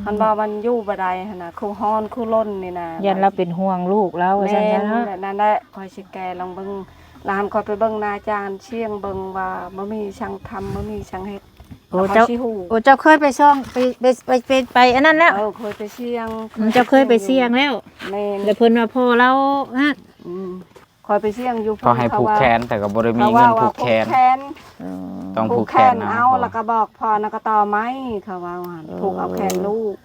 ຄັນວ່າມັນຢູ່ບໍ່ໄດ້ຫັ້ນນະ ຄືຮ້ອນຄືລົນນີ້ນະ ຢ້ານລາວເປັນຫ່ວງລູກລາວວ່າຊັ້ນຊະເນາະ. ແມ່ນ ແບບນັ້ນແຫຼະ ຂ້ອຍຊິແກ້ລອງເບິ່ງ. ລະຫັ້ນຂ້ອຍໄປເບິ່ງນາຈານຊຽງເບິ່ງວ່າບໍ່ມີຊ່າງທຳ ບໍ່ມີຊ່າງເຮັດ. ໂອ້ ແລ້ວຂ້ອຍຊິຮູ້. ໂອ້ ເຈົ້າເຄີຍໄປຊ່ອງ ໄປ ໄປ ໄປ ໄປ ໄປອັນນັ້ນແລ້ວ? ເອີ ຂ້ອຍໄປສ່ຽງ. ອືມ ເຈົ້າເຄີຍໄປສ່ຽງແລ້ວ? ແມ່ນ. ແລ້ວເພິ່ນວ່າພໍ່ລາວຫັ້ນ? ອືມ ຂ້ອຍໄປສ່ຽງຢູ່ ເຂົາໃຫ້ຜູກແຂນ ແຕ່ກໍບໍ່ໄດ້ມີເງິນຜູກແຂນ. ເອີ ຕ້ອງຜູກແຂນເອົາ ແລ້ວກໍບອກພໍ່ນະ ກໍຕໍ່ໄມ້ ເຂົາເວົ້າຫັ້ນ. ເອີ ຜູກເອົາແຂນລູກ.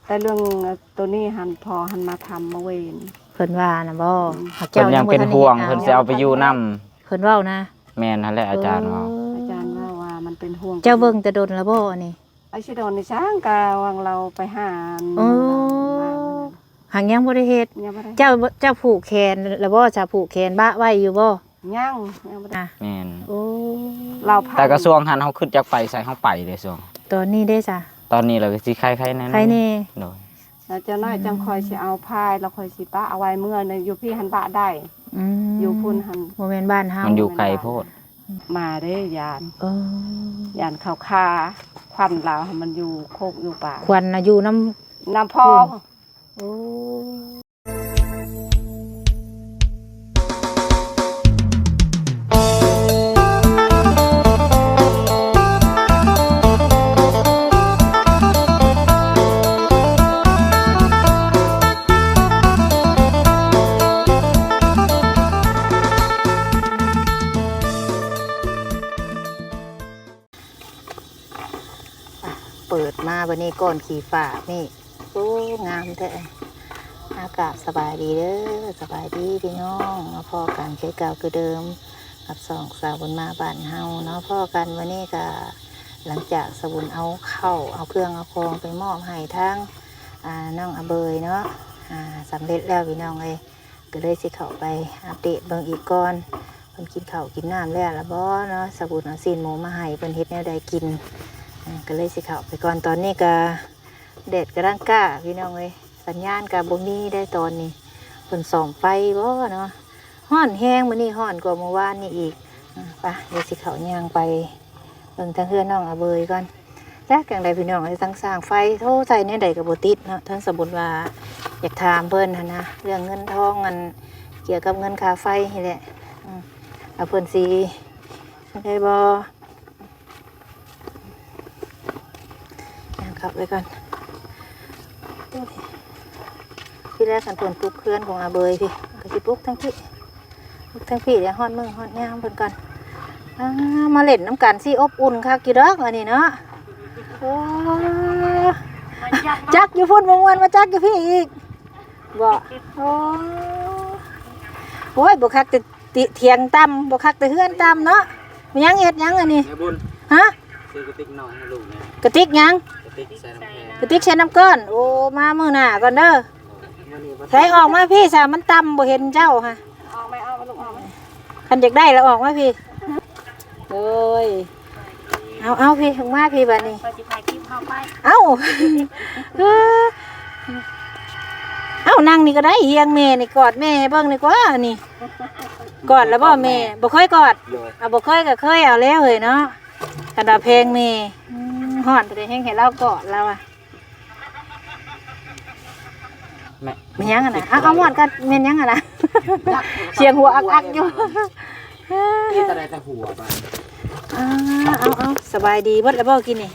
ແຕ່ເລື່ອງໂຕນີ້ຫັ້ນ ພໍ່ຫັ້ນມາທຳມາເວນ ເພິ່ນວ່ານະບໍ? ອືມ ເພິ່ນຍັງເປັນຫ່ວງ ເພິ່ນຊິເອົາໄປຢູ່ນຳ ເພິ່ນເວົ້ານະ. ແມ່ນຫັ້ນແຫຼະ ອາຈານເວົ້າ. ເອີ ອາຈານເວົ້າວ່າມັນເປັນຫ່ວງ. ເຈົ້າເບິ່ງແຕ່ດົນລະບໍອັນນີ້? ໄອ້ຊິໂດນນີ້ຊ່າງກະຫວັງລາວໄປຫາ. ໂອ້ ຫາກຍັງບໍ່ໄດ້ເຮັດ. ຍັງບໍ່ໄດ້. ເຈົ້າ ເຈົ້າຜູກແຂນລະບໍ? ຈະຜູກແຂນບະໄວ້ຢູ່ບໍ? ຍັງ ຍັງບໍ່ໄດ້. ອາ ແມ່ນ. ໂອ້ ລາວ ແຕ່ກະຊ່ວງຫັ້ນເຮົາຄິດຢາກໄປໃສ ເຮົາໄປເດ້ຊ່ວງ. ຕອນນີ້ເດ້ຊະ? ຕອນນີ້ລະກະຊິໄຄໆແນ່. ໄຄແນ່. ໂດຍ. ແລ້ວຈັກໜ້ອຍ ອືມ ຈັ່ງຂ້ອຍຊິເອົາພາຍ ແລ້ວຂ້ອຍຊິປະເອົາໄວ້ເມືອນະ ຢູ່ພີ້ຫັ້ນປະໄດ້. ອືມ ຢູ່ພຸ້ນຫັ້ນ ບໍ່ແມ່ນບ້ານເຮົາ ມັນຢູ່ໄກໂພດ. ມາເດ້ຢ້ານ. ເອີ ຢ້ານເຂົາຂ້າ ຂວັນລາວຫັ້ນມັນຢູ່ໂຄກຢູ່ປ່າ. ຂວັນນະຢູ່ນຳ ນຳພໍ່. ໂອ້. ເປີດມາບັດນີ້ກ້ອນຂີ້ຟ້າເມກ ໂອ້ ງາມແທ້. ອາ ກາບສະບາຍດີເດີ ສະບາຍດີພີ່ນ້ອງ ມາພໍ້ກັນຄືເກົ່າຄືເດີມກັບຊ່ອງສາວບຸນມາບ້ານເຮົາເນາະ. ພໍ້ກັນມື້ນີ້ກະ ຫຼັງຈາກສາວບຸນເອົາເຂົ້າ ເອົາເຄື່ອງເອົາຂອງໄປມອບໃຫ້ທາງ ອາ ນ້ອງອາເບີຍເນາະ ອາ ສຳເລັດແລ້ວພີ່ນ້ອງເອີຍ. ກໍເລີຍຊິເຂົ້າໄປອັບເດດເບິ່ງອີກກ່ອນ ເພິ່ນກິນເຂົ້າກິນນ້ຳແລ້ວລະບໍ່ເນາະ. ສາວບຸນເອົາຊີ້ນໝູມາໃຫ້ ເພິ່ນເຮັດແນວໃດກິນ ກໍເລີຍຊິເຂົ້າໄປກ່ອນ. ຕອນນີ້ກະແດດກຳລັງກ້າພີ່ນ້ອງເອີຍ ສັນຍານກະບໍ່ມີໄດ໋ຕອນນີ້. ເພິ່ນສ້ອມໄຟບໍ່ເນາະ? ຮ້ອນແຮງ ມື້ນີ້ຮ້ອນກວ່າມື້ວານນີ້ອີກ. ອາ ໄປ ດຽວຊິເຂົ້າຍ່າງໄປ ເບິ່ງທາງເຮືອນນ້ອງອາເບີຍກ່ອນ. ຈັກຈັ່ງໃດພີ່ນ້ອງເອີຍ ທາງຊ່າງໄຟໂທໃສ່ແນວໃດກໍບໍ່ຕິດເນາະ. ທາງສາວບຸນວ່າຢາກຖາມເພິ່ນຫັ້ນນະ ເລື່ອງເງິນທອງ ອັນ ກ່ຽວກັບເງິນຄ່າໄຟນີ້ແຫຼະ ອືມ ວ່າເພິ່ນຊິໄດ້ບໍ່. ຍ່າງເຂົ້າໄປກ່ອນ. ທີແລກຄັນເພິ່ນປຸກເຮືອນຂອງອາເບີຍພີ້ ກໍຊິປຸກທາງພີ້ ທາງພີ້ ດຽວຮອດມື້ຮອດຍາມເພິ່ນກ່ອນ. ອາ ມາຫຼິ້ນນຳກັນຊິອົບອຸ່ນຄັກຢູ່ດອກອັນນີ້ເນາະ. ໂອ້ ຈັກຢູ່ພຸ້ນບໍ່ມ່ວນ ມາຈັກຢູ່ພີ້ອີກບໍ? ໂອ້ ໂອ້ຍ ບໍ່ຄັກແຕ່ ຕິ ຖຽງຕ່ຳ ບໍ່ຄັກແຕ່ເຮືອນຕ່ຳເນາະ. ແມ່ນຫຍັງ ເຮັດຫຍັງອັນນີ້? ແມ່ບຸນ ຮະ? ຊື້ກະຕິກນ້ອຍໃຫ້ລູກແດ່. ກະຕິກຫຍັງ? ກະຕິກໃສ່ນ້ຳແຂງ ກະຕິກໃສ່ນ້ຳກ້ອນ. ໂອ້ ມາມື້ໜ້າກ່ອນເດີ. ໃສ່ອອກມາພີ້ຊະ ມັນຕ່ຳ ບໍ່ເຫັນເຈົ້າຫະ. ອອກໄໝ ອອກມາລູກ ອອກມາ. ຄັນຢາກໄດ້ລະອອກມາພີ້. ໂດຍ. ເອົາ ເອົາພີ້ ອອກມາພີ້ບາດນີ້. ຂ້ອຍຊິຖ່າຍຄລິບເຮົາໄປ. ເອົ້າ ເອົ້າ ນັ່ງນີ້ກໍໄດ້ ຮຽງແມ່ນີ້ ກອດແມ່ໃຫ້ເບິ່ງດີກວ່ານີ້. ກອດແລ້ວບໍ່ແມ່? ບໍ່ເຄີຍກອດ. ໂດຍ. ເອົາ ບໍ່ເຄີຍກໍເຄີຍເອົາແລ້ວເຮີ້ຍເນາະ ຄັນວ່າແພງແມ່. ອືມ ຮ້ອນ ແຕ່ແຮງໃຫ້ລາວກອດລາວອະ. ແມ່ ແມ່ນຫຍັງຫັ້ນນະ? ເອົາ ເອົາມ່ວນກ່ອນ ແມ່ນຫຍັງຫັ້ນນະ? ສຽງຫົວອັກໆຢູ່. ເຮັດແຕ່ໃດແຕ່ຫົວບາດ. ອ່າ ເອົາ ເອົາ ສະບາຍດີເບິດແລ້ວບໍ່ກິນນີ້?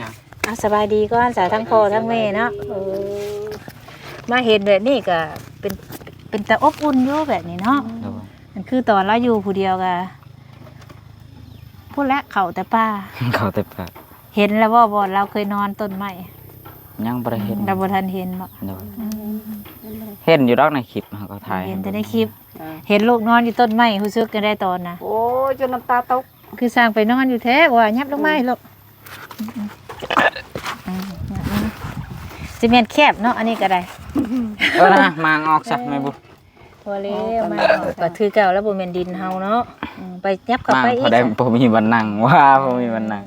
ຍັງ. ອ່າ ສະບາຍດີກ່ອນສາ ທັງພໍ່ທັງແມ່ເນາະ. ເອີ ມາເຫັນແບບນີ້ກໍເປັນ ເປັນຕາອົບອຸ່ນຢູ່ແບບນີ້ເນາະ. ໂດຍ. ອັນຄືຕອນລາວຢູ່ຜູ້ດຽວກໍ ພຸ້ນແຫຼະ ເຂົ້າແຕ່ປ່າ ເຂົ້າແຕ່ປ່າ. ເຫັນແລ້ວບໍ່ ບ່ອນລາວເຄີຍນອນຕົ້ນໄມ້? ຍັງບໍ່ໄດ້ເຫັນ. ອືມ ລາວບໍ່ທັນເຫັນບໍ? ໂດຍ. ອືມ ເຫັນຢູ່ດອກໃນຄລິບ ເຮົາກໍຖ່າຍ ເຫັນແຕ່ໃນຄລິບ. ເອີ ເຫັນລູກນອນຢູ່ຕົ້ນໄມ້ ຮູ້ສຶກຈັ່ງໃດຕອນນະ? ໂອ້ຍ ຈົນນ້ຳຕາຕົກ. ຄືຊ່າງໄປນອນຢູ່ແທ້ ວ່າຫຍັບລົງມາໃຫ້ລູກ. ອືມ ອືມ ອືມ ຊິແມ່ນແຄບເນາະ ອັນນີ້ກໍໄດ້. ເອີ ນະ ມາງອອກຊະແມ່ບຸ. ພໍແລ້ວ ມາອອກກໍຖືເກົ່າແລ້ວ ບໍ່ແມ່ນດິນເຮົາເນາະ. ອືມ ໄປ ຫຍັບເຂົ້າໄປອີກ. ພໍໄດ້ ບໍ່ມີບ່ອນນັ່ງ ວ່າບໍ່ມີບ່ອນນັ່ງ.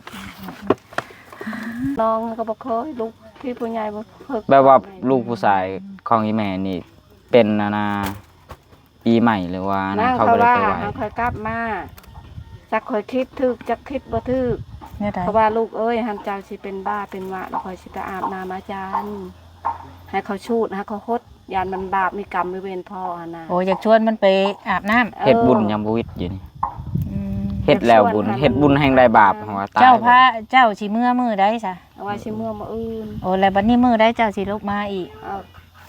ນ້ອງກໍບໍ່ເຄີຍ ລູກທີ່ຜູ້ໃຫຍ່ບໍ່ເຄີຍ ແບບວ່າລູກຜູ້ຊາຍຂອງອີ່ແມ່ນີ້ເປັນ ອັນນ່າ ປີໃໝ່ ຫຼືວ່າ ນາງ ເຂົາບໍ່ໄດ້ໄປໄຫວ້. ເຂົາວ່າຫາຂ້ອຍກັບມາ ຈັກຂ້ອຍຄິດຖືກ ຈັກຄິດບໍ່ຖືກ. ແນວໃດ? ເພາະວ່າລູກເອີຍ ຫັ້ນເຈົ້າຊິເປັນບ້າເປັນວະ ແລ້ວຂ້ອຍຊິໄປອາບນ້ຳອາຈານ ໃຫ້ເຂົາສູດ ໃຫ້ເຂົາຫົດ ຢ້ານມັນບາບມີກຳມີເວນພໍຫັ້ນນະ. ໂອ້ ຢາກຊວນມັນໄປອາບນ້ຳ. ເອີ ເຮັດບຸນຍັງບໍ່ວິດຢູ່ນີ້. ອືມ ເຮັດແລ້ວບຸນ ຢາກຊວນຫັ້ນ ເຮັດບຸນແຮ່ງໄດ້ບາບ ເອີ ເພາະວ່າຕາຍ. ເຈົ້າພາ ເຈົ້າຊິເມືອມື້ໃດຊະ? ເອົາວ່າຊິເມືອມື້ອື່ນ. ໂອ້ ແລ້ວບັດນີ້ມື້ໃດເຈົ້າຊິລົບມາອີກ? ເອົາ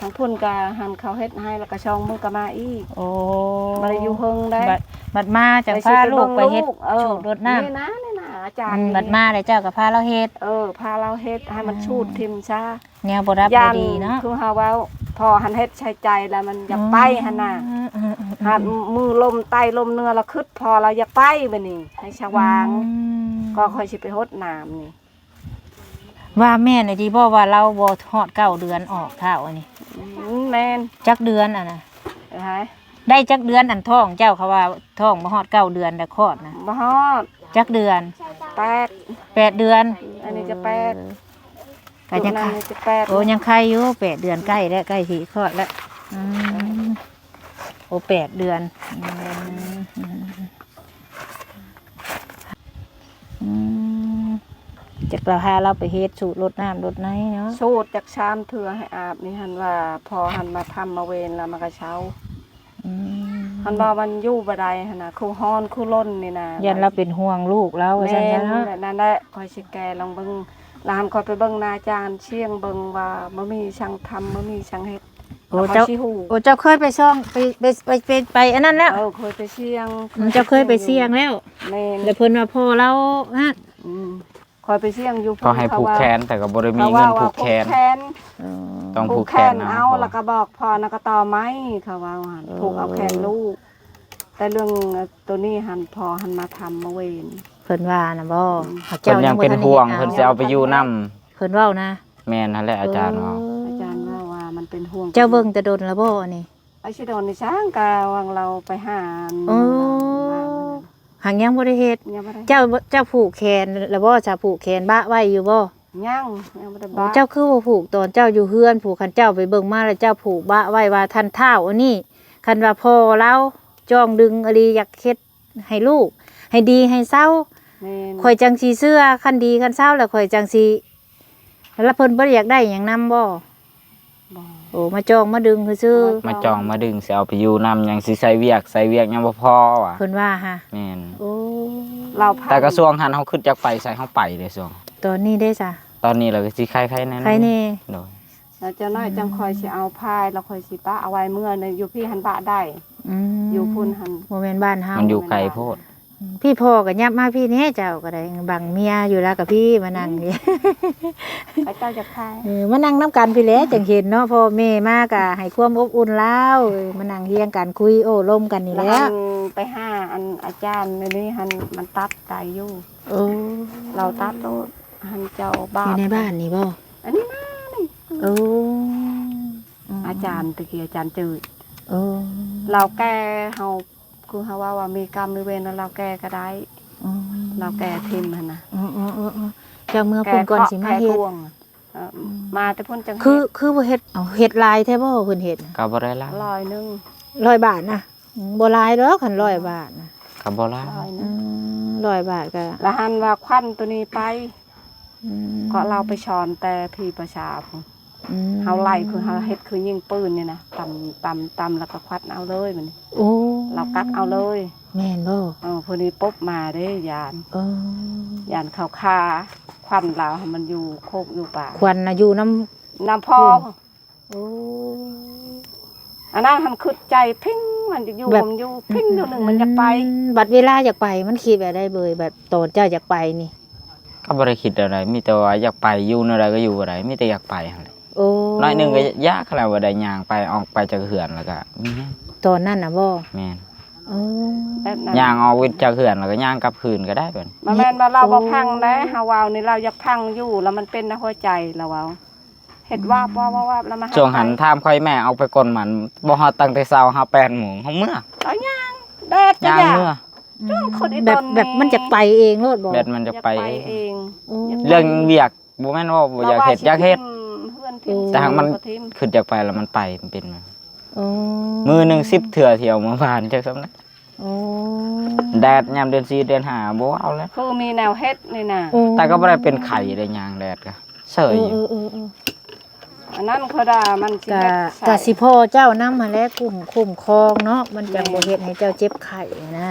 ທາງພຸ້ນກະຫັ້ນເຂົາເຮັດໃຫ້ ແລ້ວກະສອງມື້ກະມາອີກ. ໂອ້ ບໍ່ໄດ້ຢູ່ເທິງໃດ໋. ບັດ ບັດມາຈັ່ງພາລູກໄປເຮັດ ເອີ ສູດລົດນ້ຳ. ນີ້ນະ ນີ້ນະອາຈານ. ອືມ ນີ້ ບັດມາແລ້ວເຈົ້າກະພາລາວເຮັດ. ເອີ ພາລາວເຮັດໃຫ້ມັນ ອືມ ສູດຖິ້ມຊະ. ແນວບໍ່ດັບບໍ່ດີເນາະ. ຢ່າງຄືເຮົາເວົ້າ ພໍຫັ້ນເຮັດໃສ່ໃຈແລ້ວມັນຢາກໄປຫັ້ນນະ. ອືມ ຫາກມື້ລົມໃຕ້ລົມເໜືອລະຄຶດພໍລະຢາກໄປບາດນີ້ໃຫ້ສະຫວ່າງ. ອືມ ກໍຂ້ອຍຊິໄປຫົດນ້ຳນີ້. ວ່າແມ່ນອີ່ຫຼີບໍ່ວ່າລາວບໍ່ຮອດເກົ້າເດືອນອອກທ້າວອັນນີ້? ອືມ ແມ່ນ. ຈັກເດືອນອັນນະ? ເອີ ໄດ້ຈັກເດືອນອັນທ້ອງເຈົ້າ ເຂົາວ່າທ້ອງບໍ່ຮອດເກົ້າເດືອນແລ້ວຄອດນະ? ບໍ່ຮອດ. ຈັກເດືອນ? ແປດ. ແປດເດືອນ. ອັນນີ້ກະແປດ. ເອີ ກະຍັງໄຄ ໂອ້ ຍັງໄຄຢູ່ ແປດເດືອນ ໃກ້ແລ້ວ ໃກ້ຊິຄອດແລ້ວ. ອືມ ໂອ້ ແປດເດືອນ. ອືມ ອືມ ຈັກລາວ ພາລາວໄປເຮັດສູດລົດນ້ຳລົດໃນເນາະ. ສູດຈັກສາມເທື່ອໃຫ້ອາບນີ້ ຫັ້ນວ່າພໍຫັ້ນມາທຳມາເວນແລ້ວມັນກະເຊົາ. ອືມ ຫັ້ນວ່າມັນຢູ່ບໍ່ໄດ້ຫັ້ນນະ ຄືຮ້ອນຄືລົນນີ້ນະ. ຢ້ານລາວເປັນຫ່ວງລູກລາວວ່າຊັ້ນຊະເນາະ. ແມ່ນ ນັ້ນແຫຼະ ຂ້ອຍຊິແກ້ລອງເບິ່ງ. ລະຫັ້ນຂ້ອຍໄປເບິ່ງນາຈານຊຽງເບິ່ງວ່າບໍ່ມີຊ່າງທຳ ບໍ່ມີຊ່າງເຮັດ. ໂອ້ ແລ້ວຂ້ອຍຊິຮູ້. ເຈົ້າ ໂອ້ ເຈົ້າເຄີຍໄປຊ່ອງ ໄປ ໄປ ໄປ ໄປອັນນັ້ນແລ້ວ? ເອີ ເຄີຍໄປສ່ຽງ. ອືມ ເຈົ້າເຄີຍໄປສ່ຽງແລ້ວ? ແມ່ນ. ແລ້ວເພິ່ນວ່າພໍ່ລາວ ອືມ ຂ້ອຍໄປສ່ຽງຢູ່ ເຂົາໃຫ້ຜູກແຂນ ເຂົາວ່າ ແຕ່ກໍບໍ່ໄດ້ມີເງິນຜູກແຂນ. ເອີ ຕ້ອງຜູກແຂນເອົາ ແລ້ວກໍບອກພໍ່ນະ ກໍຕໍ່ໄມ້ ເຂົາເວົ້າຫັ້ນ. ເອີ ຜູກເອົາແຂນລູກ. ແຕ່ເລື່ອງໂຕນີ້ຫັ້ນ ພໍ່ຫັ້ນມາທຳມາເວນ ເພິ່ນວ່ານະບໍ? ອືມ ເພິ່ນຍັງເປັນຫ່ວງ ເພິ່ນຊິເອົາໄປຢູ່ນຳ ເພິ່ນເວົ້ານະ. ແມ່ນຫັ້ນແຫຼະ ອາຈານເວົ້າ. ເອີ ອາຈານເວົ້າວ່າມັນເປັນຫ່ວງ. ເຈົ້າເບິ່ງແຕ່ດົນລະບໍອັນນີ້? ໄປຊິໂດນນີ້ຊ່າງ ກະຫວ່າງລາວໄປຫາ ເອີ ຫາ ຫາກຍັງບໍ່ໄດ້ເຮັດ. ຍັງບໍ່ໄດ້. ເຈົ້າ ເຈົ້າຜູກແຂນລະບໍ? ຈະຜູກແຂນບະໄວ້ຢູ່ບໍ? ຍັງ ຍັງບໍ່ໄດ້ບະ. ໂອ້ ເຈົ້າຄືບໍ່ຜູກ ຕອນເຈົ້າຢູ່ເຮືອນພຸ້ນ? ຄັນເຈົ້າໄປເບິ່ງມາລະເຈົ້າຜູກບະໄວ້ວ່າທ່ານທ້າວອັນນີ້ ຄັນວ່າພໍ່ລາວຈ້ອງດຶງອີ່ຫຼີ ຢາກເຮັດໃຫ້ລູກໃຫ້ດີໃຫ້ເຊົາ. ແມ່ນ. ຂ້ອຍຈັ່ງຊິເຊື່ອ ຄັນດີຄັນເຊົາລະຂ້ອຍຈັ່ງຊິ ລະເພິ່ນບໍ່ໄດ້ຢາກໄດ້ຫຍັງນຳບໍ? ບໍ່. ໂອ້ ມາຈ້ອງມາດຶງຊື່ໆ. ມາຈ້ອງມາດຶງ ຊິເອົາໄປຢູ່ນຳຫຍັງ ຊິໃສ່ວຽກ ໃສ່ວຽກຍັງບໍ່ພໍວ່າ ເພິ່ນວ່າຫະ. ແມ່ນ. ໂອ້ ລາວ ແຕ່ກະຊ່ວງຫັ້ນເຮົາຄຶດຢາກໄປໃສ ເຮົາໄປເດ້ຊ່ວງ. ຕອນນີ້ເດ້ຊະ? ຕອນນີ້ລະກະຊິໄຄໆແນ່. ໄຄແນ່. ໂດຍ. ແລ້ວຈັກໜ້ອຍຈັ່ງຂ້ອຍຊິເອົາພາຍ ແລ້ວຂ້ອຍຊິປະເອົາໄວ້ເມືອ ຢູ່ພີ້ຫັ້ນປະໄດ້. ອືມ ຢູ່ພຸ້ນຫັ້ນ ບໍ່ແມ່ນບ້ານເຮົາ ມັນຢູ່ໄກໂພດ. ອືມ ພີ່ພໍ່ກໍຫຍັບມາພີ້ແດ່ ເຈົ້າກໍໄດ້ບັງເມຍຢູ່ລາວກໍພີ້ມານັ່ງ. ອືມ ເຂົາເຈົ້າຈະຂາຍ ເອີ ມານັ່ງນຳກັນພີ້ແຫຼະ ຈັ່ງເຫັນເນາະ ພໍ່ແມ່ມາກໍໃຫ້ຄວາມອົບອຸ່ນລາວ ເອີ ມານັ່ງຮຽງກັນ ຄຸຍໂອ້ລົມກັນນີ້ແຫຼະ. ແລ້ວຫັ້ນໄປຫາອັນອາຈານມື້ນີ້ຫັ້ນ ມັນຕັດໄຕຢູ່. ໂອ້ ລາວຕັດໂລດ ຫັ້ນເຈົ້າບາດ ຢູ່ໃນບ້ານນີ້ບໍ? ອັນນີ້ນະ ນີ້. ໂອ້ ອືມ ອາຈານ ແຕ່ກີ້ອາຈານຈືດ. ໂອ້ ລາວແກ່ເຮົາ ຄືເຮົາເວົ້າວ່າມີກຳມີເວນ ລາວແກ່ກໍໄດ້. ອໍ ລາວແກ່ຖິ້ມຫັ້ນນະ. ເອີໆໆໆ ເຈົ້າເມືອພຸ້ນກ່ອນຊິມາເຮັດ. ເອີ ອືມ ມາແຕ່ພຸ້ນຈັ່ງ ຄື ເຮັດ ຄືບໍ່ເຮັດ ເອົາ ເຮັດຫຼາຍແທ້ບໍ່ເພິ່ນເຮັດນະ? ກໍບໍ່ໄດ້ຫຼາຍ ຮ້ອຍໜຶ່ງ ຮ້ອຍບາດນະ. ອືມ ບໍ່ຫຼາຍດອກ ຄັນຮ້ອຍບາດນະ ກໍບໍ່ຫຼາຍ. ອືມ ຮ້ອຍບາດກໍ ລະຫັ້ນວ່າຄວັນໂຕນີ້ໄປ. ອືມ ເພາະລາວໄປສອນແຕ່ພີ້ປະຊາພຸ້ນ. ອືມ ເຮົາໄລ່ຄືເຮົາເຮັດຄືຍິງປືນນີ້ນະ ຕຳ ຕຳ ຕຳ ແລ້ວກໍຄວັນເອົາເລີຍບາດນີ້. ໂອ້ ລາວກັດເອົາເລີຍ. ແມ່ນບໍ່? ເອີ ຜູ້ນີ້ປົບມາເດ້ ຢ້ານ. ເອີ ຢ້ານເຂົາຄາ ຄວັນລາວຫັ້ນມັນຢູ່ໂຄກຢູ່ປ່າ ຄວັນນະຢູ່ນຳ ນຳພໍ່. ໂອ້ ອັນນັ້ນຫັ້ນຄຶດໃຈພິງ ມັນຢາກຢູ່ ແບບ ມັນຢູ່ພິງ ອືມ ດຽວໜຶ່ງມັນຢາກໄປ. ອືມ ບັດເວລາຢາກໄປ ມັນຄິດແບບໃດເບີຍ ແບບຕອນເຈົ້າຢາກໄປນີ້? ກໍບໍ່ໄດ້ຄິດແນວໃດ ມີແຕ່ວ່າຢາກໄປ ຢູ່ແນວໃດກໍຢູ່ບໍ່ໄດ້ ມີແຕ່ຢາກໄປຫັ້ນແຫຼະ. ໂອ້ ໜ້ອຍໜຶ່ງກໍຢາກແລ້ວ ບໍ່ໄດ້ຍ່າງໄປ ອອກໄປຈາກເຮືອນແລ້ວກໍມີແຮງ. ຕອນນັ້ນນະບໍ່? ແມ່ນ. ໂອ້ ແບບນັ້ນ ຍ່າງອອກວິດຈາກເຮືອນແລ້ວກໍຍ່າງກັບຄືນກໍໄດ້ບັດນີ້. ບໍ່ແມ່ນວ່າລາວບໍ່ຟັງໄດ໋ ເຮົາເວົ້ານີ້ລາວຢາກຟັງຢູ່ ລະມັນເປັນໃນຫົວໃຈລາວເວົ້າ. ເຮັດວາບ ອືມ ວາບ ວາບ ວາບ ລະມາ ຊ່ວງຫັ້ນຖາມຂ້ອຍແມ່ເອົາໄປກົນມັນ ບໍ່ຮອດຕັ້ງແຕ່ເຊົ້າຫາແປດໂມງເຮົາເມືອ. ລາວຍ່າງ ແດດກໍ ຍ່າງເມືອ. ອືມ ແບບ ແບບມັນຢາກໄປເອງໂລດບໍ່? ແບບມັນຢາກໄປເອງ. ໂອ້ ເລື່ອງວຽກ ບໍ່ແມ່ນວ່າບໍ່ຢາກເຮັດ ຢາກເຮັດ. ແຕ່ຫາກມັນຄຶດຢາກໄປລະມັນໄປ ມັນເປັນ. ໂອ້ ມື້ໜຶ່ງສິບເທື່ອ ທ່ຽວເມືອບ້ານຈັກສ່ຳໃດ. ໂອ້ ແດດຍາມເດືອນສີ່ເດືອນຫ້າບໍ່ເອົາແລ້ວ ຄືມີແນວເຮັດນີ້ນະ ໂອ້ ແຕ່ກໍບໍ່ໄດ້ເປັນໄຂ້ໄດ້ຫຍັງ ແດດກໍເຊີຍຢູ່ ເອີໆໆໆ ອັນນັ້ນເຂົາວ່າມັນຊິ ກໍ ເຮັດໃສ່ ກໍຊິພໍເຈົ້ານຳຫັ້ນແຫຼະ ຄຸ້ມ ຄຸ້ມຄອງເນາະ ມັນຈັ່ງ ແມ່ນ ບໍ່ເຮັດໃຫ້ເຈົ້າເຈັບໄຂ້ນະ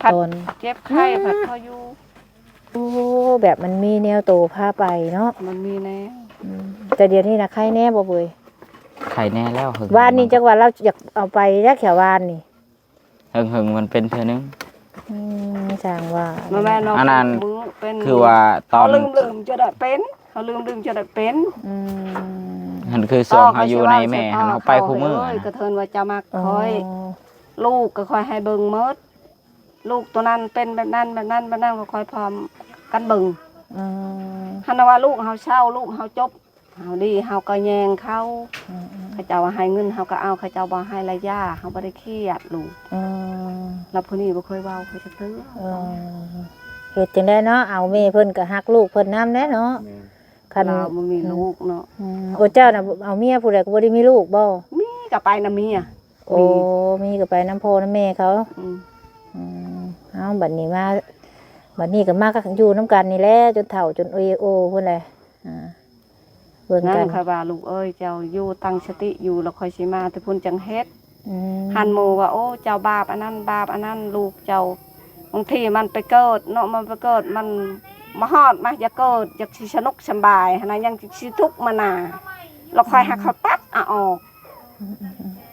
ພັດ ຕອນ ເຈັບໄຂ້ ອືມ ພັດພໍຢູ່ ໂອ້ ແບບມັນມີແນວໂຕພາໄປເນາະ ມັນມີແນວ ອືມ ແຕ່ດຽວນີ້ນະໄຄແດ່ບໍ່ເບີຍ? ໄຄແດ່ແລ້ວ ວານນີ້ຈັກວ່າລາວຢາກເອົາໄປແລ້ວ ແຖວວານນີ້ ເຫິງໆມັນເປັນເທື່ອໜຶ່ງ ອືມ ຊ່າງວ່າ ບໍ່ແມ່ນວ່າ ອັນນັ້ນ ເປັນ ຄືວ່າຕອນ ເຮົາລືມໆຈະໄດ້ເປັນ ເຮົາລືມໆຈະໄດ້ເປັນ ອືມ ຫັ້ນຄືຊ່ວງເຮົາຢູ່ໃນແມ່ຫັ້ນ ເຮົາໄປຄູ່ມື້ ເອີຍ ຫັ້ນນະ ກໍເທີນວ່າເຈົ້າມັກຂ້ອຍ ອໍ ລູກກໍຂ້ອຍໃຫ້ເບິ່ງໝົດ ລູກໂຕນັ້ນເປັນແບບນັ້ນ ແບບນັ້ນ ແບບນັ້ນ ກໍຄ່ອຍພ້ອມກັນເບິ່ງ ອືມ ຫັ້ນນະວ່າລູກເຮົາເຊົາ ລູກເຮົາຈົບ ເຮົາດີ ເຮົາກໍແຍງເຂົາ ອືມໆ ເຂົາເຈົ້າໃຫ້ເງິນເຮົາກໍເອົາ ເຂົາເຈົ້າບໍ່ໃຫ້ລະຢ່າ ເຮົາບໍ່ໄດ້ຄຽດລູກ ອືມ ແລ້ວຜູ້ນີ້ບໍ່ເຄີຍເວົ້າ ເຄີຍຈັກເທື່ອ ເອີ ເຮັດຈັ່ງໃດເນາະ ເອົາແມ່ເພິ່ນກໍຮັກລູກເພິ່ນນຳແຫຼະເນາະ ແມ່ນ ຄັນ ລາວບໍ່ມີລູກເນາະ ອືມ ໂອ້ ເຈົ້ານະເອົາເມຍຜູ້ໃດກໍບໍ່ໄດ້ມີລູກບໍ່? ມີກໍໄປນຳເມຍ ໂອ້ ມີ ມີກໍໄປນຳພໍ່ນຳແມ່ເຂົາ ອືມ ອືມ ເອົາ ບັດນີ້ມາ ບັດນີ້ກໍມາຢູ່ນຳກັນນີ້ແຫຼະ ຈົນເຖົ້າຈົນເອໂອພຸ້ນແຫຼະ ອ່າ ເບິ່ງກັນ ນັ້ນຂ້ອຍວ່າ ລູກເອີຍ ເຈົ້າຢູ່ຕັ້ງສະຕິຢູ່ ແລ້ວຂ້ອຍຊິມາແຕ່ພຸ້ນຈັ່ງເຮັດ ອືມ ຫັ້ນໝູ່ວ່າ ໂອ້ ເຈົ້າບາບອັນນັ້ນ ບາບອັນນັ້ນ ລູກເຈົ້າ ບາງທີມັນໄປເກີດເນາະ ມັນໄປເກີດ ມັນມາຮອດ ມາຢາກເກີດ ຢາກຊິສະໜຸກສະບາຍຫັ້ນນະ ຍັງຊິທຸກມານາ ແລ້ວຂ້ອຍຫາກເຂົາຕັດເອົາອອກ ອືມ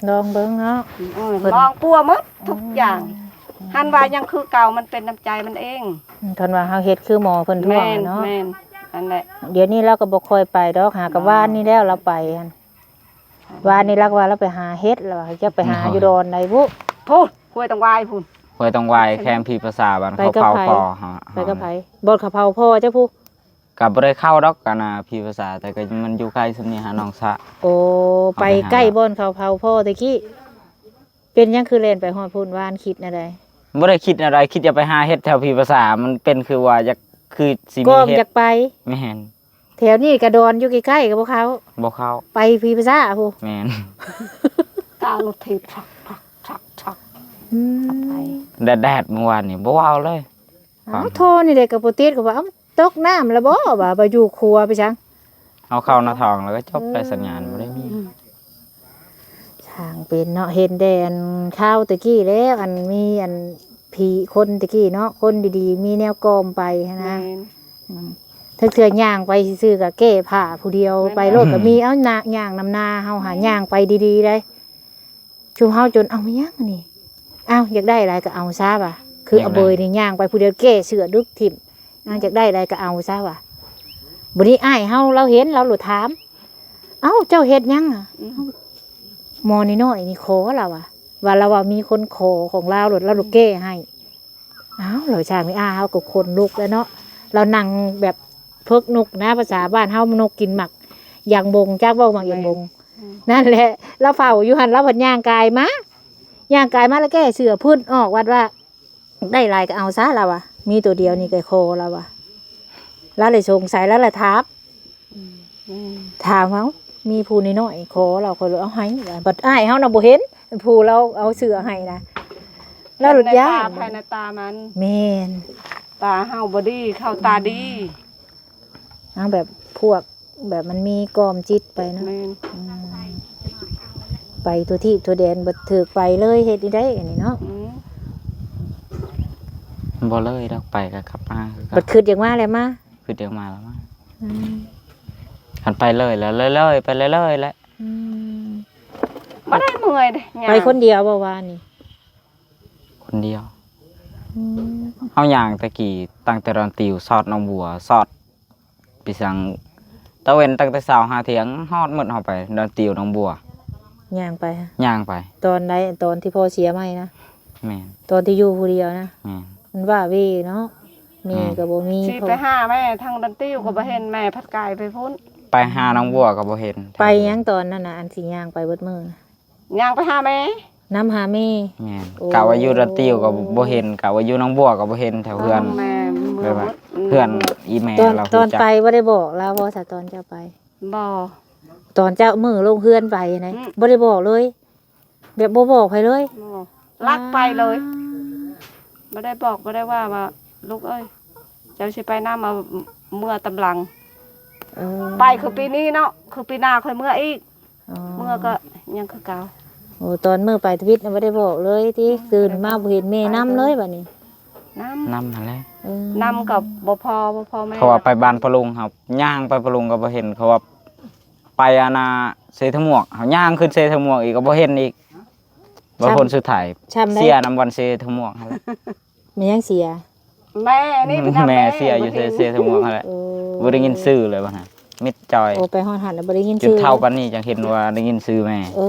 ໆໆ ລອງເບິ່ງເນາະ ເອີ ເພິ່ນ ລອງປົວໝົດທຸກຢ່າງ ອືມ ຫັ້ນວ່າຍັງຄືເກົ່າ ມັນເປັນນ້ຳໃຈມັນເອງ ອືມ ຄັນວ່າເຮົາເຮັດຄືໝໍເພິ່ນທົ່ວເນາະ ແມ່ນໆ ນັ້ນແຫຼະ ດຽວນີ້ລາວກໍບໍ່ຄ່ອຍໄປດອກ ຫາກະວານນີ້ແລ້ວລາວໄປຫັ້ນ ວານນີ້ລາວກໍວ່າລາວໄປຫາເຫັດ ລາວວ່າຈັກໄປຫາຢູ່ດອນໃດບຸ ພຸ້ນ ຫ້ວຍຕັງວາຍພຸ້ນ ຫ້ວຍຕັງວາຍ ແຄມຜີປາສາ ບ້ານເຂົາເຜົາພໍ່ ໄປກັບໃຜ? ໄປກັບໃຜ? ບ່ອນເຂົາເຜົາພໍ່ເຈົ້າພຸ້ນ ກໍບໍ່ໄດ້ເຂົ້າດອກ ອັນນ່າ ຜີປາສາ ແຕ່ກໍມັນຢູ່ໃກ້ສ່ຳນີ້ຫາໜອງສະ ໂອ້ ໄປໃກ້ບ່ອນເຂົາເຜົາພໍ່ແຕ່ກີ້ ເປັນຫຍັງຄືແລ່ນໄປຮອດພຸ້ນ ວານຄິດແນວໃດ? ບໍ່ໄດ້ຄິດແນວໃດ ຄິດຢາກໄປຫາເຫັດແຖວຜີປາສາ ມັນເປັນຄືວ່າຢາກ ຄືຊິມີເຫັດ ຢາກໄປ ແມ່ນ ແຖວນີ້ກະດອນຢູ່ໃກ້ໆກໍບໍ່ເຂົ້າ ບໍ່ເຂົ້າ ໄປຜີປາສາພຸ້ນ ແມ່ນ ກາລົດຖີບ ອືມ ແດດໆ ມື້ວານນີ້ບໍ່ເວົ້າເລີຍ ອ້າວ ໂທນີ້ເດ້ກໍບໍ່ຕິດ ກໍວ່າ ເອົ້າ ຕົກນ້ຳລະບໍ່ ວ່າ ວ່າຢູ່ຄົວໄປສັງ ເອົາເຂົ້າໜ້າທ້ອງແລ້ວກໍຈົບ ເອີ ໄດ້ສັນຍານບໍ່ໄດ້ມີ ອືມ ຊ່າງເປັນເນາະ ເຫັນແຕ່ອັນຂ່າວແຕ່ກີ້ແລ້ວ ອັນມີອັນຜີຄົນແຕ່ກີ້ເນາະ ຄົນດີໆ ມີແນວກອມໄປຫັ້ນນະ ແມ່ນ ອືມ ເທື່ອໆຍ່າງໄປຊື່ໆ ກໍແກ້ຜ້າຜູ້ດຽວ ແມ່ນ ໄປໂລດກໍມີ ເອົ້າ ຍ່າງນຳໜ້າເຮົາຫາ ແມ່ນ ຍ່າງໄປດີໆໄດ໋ ຊຸມເຮົາຈົນ ເອົ້າ ແມ່ນຫຍັງອັນນີ້ ອ້າວ ຢາກໄດ້ຫຼາຍກໍເອົາຊະວ່າ ຄືອາເບີຍນີ້ຍ່າງໄປຜູ້ດຽວ ແກ້ເສື້ອດຶກຖິ້ມ ນາງຢາກໄດ້ຫຼາຍກໍເອົາຊະວ່າ ບັດນີ້ອ້າຍເຮົາລາວເຫັນ ລາວໂລດຖາມ ເອົ້າ ເຈົ້າເຮັດຫຍັງອະ? ອືມ ໝໍນ້ອຍໆນີ້ຂໍລາວວ່າ ວ່າລາວວ່າມີຄົນຂໍຂອງລາວໂລດ ລາວໂລດແກ້ໃຫ້ ອ້າວ ລາວຊ່າງນີ້ ອ້າ ເຮົາກໍຂົນລຸກແລ້ວເນາະ ລາວນັ່ງແບບເພິກນົກນະ ພາສາບ້ານເຮົານົກກິນໝາກຢາງບົງ ຈັກບໍ່ໝາກຢາງບົງ? ແມ່ນ ອືມ ນັ້ນແຫຼະ ລາວເຝົ້າຢູ່ຫັ້ນ ລາວພັດຍ່າງກາຍມາ ຍ່າງກາຍມາແລ້ວແກ້ເສື້ອ ຜຶດອອກ ວັດວ່າ ໄດ້ຫຼາຍກໍເອົາຊະ ລາວວ່າ ມີໂຕດຽວນີ້ກໍຂໍ ລາວວ່າ ລາວເລີຍສົງໄສ ລາວເລີຍຖາມ ອືມ ອືມ ຖາມເຮົາ ມີຜູ້ນ້ອຍໆຂໍລາວ ຂ້ອຍເລີຍເອົາໃຫ້ ບັດອ້າຍເຮົານະບໍ່ເຫັນ ຜູ້ລາວເອົາເສື້ອໃຫ້ນະ ລາວໂລດຢ້ານ ເຫັນໃນຕາໃຜໃນຕາມັນ ແມ່ນ ຕາເຮົາບໍ່ດີ ເຂົາຕາດີ ເຮົາແບບພວກ ແບບມັນມີກອມຈິດໄປເນາະ ແມ່ນ ອືມ ໄປທົ່ວທີບທົ່ວແດນ ບໍ່ຖືກໄປເລີຍ ເຮັດອີ່ໃດອັນນີ້ເນາະ ອືມ ບໍ່ເລີຍດອກ ໄປກໍກັບມາຄືກັນ ບັດຄຶດຢາກມາແລ້ວມາ ຄຶດຢາກມາແລ້ວມາ ອືມ ຄັນໄປເລີຍແລ້ວເລີຍໆ ໄປເລີຍໆແຫຼະ ອືມ ບໍ່ໄດ້ເມື່ອຍເດ້ ໄປຄົນດຽວບໍ່ວານນີ້? ຄົນດຽວ ອືມ ເຮົາຍ່າງແຕ່ກີ້ ຕັ້ງແຕ່ດອນຕິວ ຊອດໜອງບົວ ຊອດ ໄປສັງ ຕາເວັນຕັ້ງແຕ່ເຊົ້າຫາທ່ຽງ ຮອດໝົດເຮົາໄປ ດອນຕິວໜອງບົວ ຍ່າງໄປ ຍ່າງໄປ ຕອນໃດ ຕອນທີ່ພໍ່ເສຍໃໝ່ນະ? ແມ່ນ ຕອນທີ່ຢູ່ຜູ້ດຽວນະ ແມ່ນ ມັນວ້າເວເນາະ ແມ່ນ ແມ່ກໍບໍ່ມີ ຊິໄປຫາແມ່ທາງດອນຕິວກໍບໍ່ເຫັນ ແມ່ພັດກາຍໄປພຸ້ນ ໄປຫາໜອງບົວກໍບໍ່ເຫັນ ໄປຫຍັງຕອນນັ້ນນະ ອັນຊິຍ່າງໄປເບິດມື້ນະ? ຍ່າງໄປຫາແມ່ ນຳຫາແມ່ ແມ່ນ ໂອ້ ກະວ່າຢູ່ດອນຕິວກໍບໍ່ເຫັນ ກະວ່າຢູ່ໜອງບົວກໍບໍ່ເຫັນ ແຖວເຮືອນ ແມ່ນ ເມືອ ເຮືອນອີ່ແມ່ ຕອນ ຕອນໄປບໍ່ໄດ້ບອກລາວບໍ່ ຕອນເຈົ້າໄປ? ບໍ່ ຕອນເຈົ້າມື້ລົງເຮືອນໄປນະ ອືມ ບໍ່ໄດ້ບອກເລີຍ ແບບບໍ່ບອກໃຜເລີຍ ບໍ່ ລັກໄປເລີຍ ບໍ່ໄດ້ບອກ ບໍ່ໄດ້ວ່າ ວ່າ ລູກເອີຍ ເຈົ້າຊິໄປນຳ ເອົາເມືອຕາມຫຼັງ. ເອີ ໄປຄືປີນີ້ເນາະ ຄືປີໜ້າຄ່ອຍເມືອອີກ. ອໍ ເມືອກໍຍັງຄືເກົ່າ. ໂອ້ ຕອນມື້ໄປທຳອິດນະ ບໍ່ໄດ້ບອກເລີຍຕິ? ອືມ ຕື່ນມາບໍ່ເຫັນແມ່ນຳເລີຍບາດນີ້. ນຳ ນຳຫັ້ນແຫຼະ. ເອີ ນຳກໍບໍ່ພໍ ບໍ່ພໍແມ່. ເຂົາວ່າໄປບ້ານພໍ່ລຸງ ເຮົາຍ່າງໄປພໍ່ລຸງກໍບໍ່ເຫັນ. ເຂົາວ່າໄປອັນນ່າ ເຊທະໝວກ ເຮົາຍ່າງຂຶ້ນເຊທະໝວກອີກກໍບໍ່ເຫັນອີກ. ບໍ່ພົ້ນສຸດທ້າຍ ຊ່ຳໃດ ເສຍນຳວັນເຊທະໝວກຫັ້ນແຫຼະ. ແມ່ນຫຍັງເສຍ? ແມ່ນີ້ ອືມ ນຳ ແມ່ ແມ່ ເສຍຢູ່ ບໍ່ເຫັນ ເຊທະໝວກຫັ້ນແຫຼະ. ໂອ້ ບໍ່ໄດ້ຍິນຊື່ເລີຍບາດນັ້ນ ມິດຈ່ອຍ. ໂອ້ ໄປຮອດຫັ້ນແລ້ວບໍ່ໄດ້ຍິນຊື່ ຈົນເຖົ້າປານນີ້ຈັ່ງເຫັນວ່າໄດ້ຍິນຊື່ແມ່. ເອີ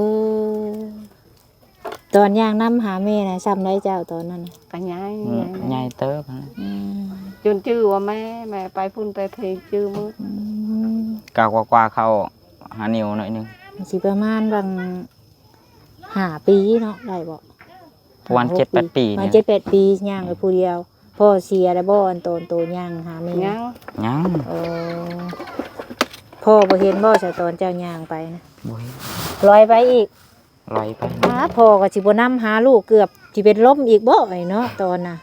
ຕອນຍ່າງນຳຫາແມ່ນະ ຊ່ຳໃດເຈົ້າຕອນນັ້ນ? ກໍໃຫຍ່ ອືມ ໃຫຍ່ ໃຫຍ່ເຕີບຫັ້ນແຫຼະ. ອືມ ຈົນຈື່ວ່າແມ່ ແມ່ໄປພຸ້ນໄປພີ ຈື່ໝົດ. ອືມ ກ້າວກວ່າໆ ເຂົ້າຫານິ້ວໜ້ອຍໜຶ່ງ ຊິປະມານຫວ່າງ ຫ້າປີເນາະ ໄດ້ບໍ່? ປະມານ ຫ້າຫົກ ເຈັດແປດປີ ປະມານ ນີ້ ເຈັດແປດປີ ຍ່າງໄປຜູ້ດຽວ. ອືມ ພໍ່ເສຍແລ້ວບໍ່ ອັນຕອນໂຕຍ່າງຫາແມ່? ຍັງ ຍັງ. ເອີ ພໍ່ບໍ່ເຫັນບໍ່ຊະ ຕອນເຈົ້າຍ່າງໄປນະ? ບໍ່ເຫັນ. ລອຍໄປອີກ? ລອຍໄປ. ອ້າ ພໍ່ກໍຊິບໍ່ນຳຫາລູກ ເກືອບຊິເປັນລົມອີກບໍ່ ໄອ້ເນາະ ຕອນນະ?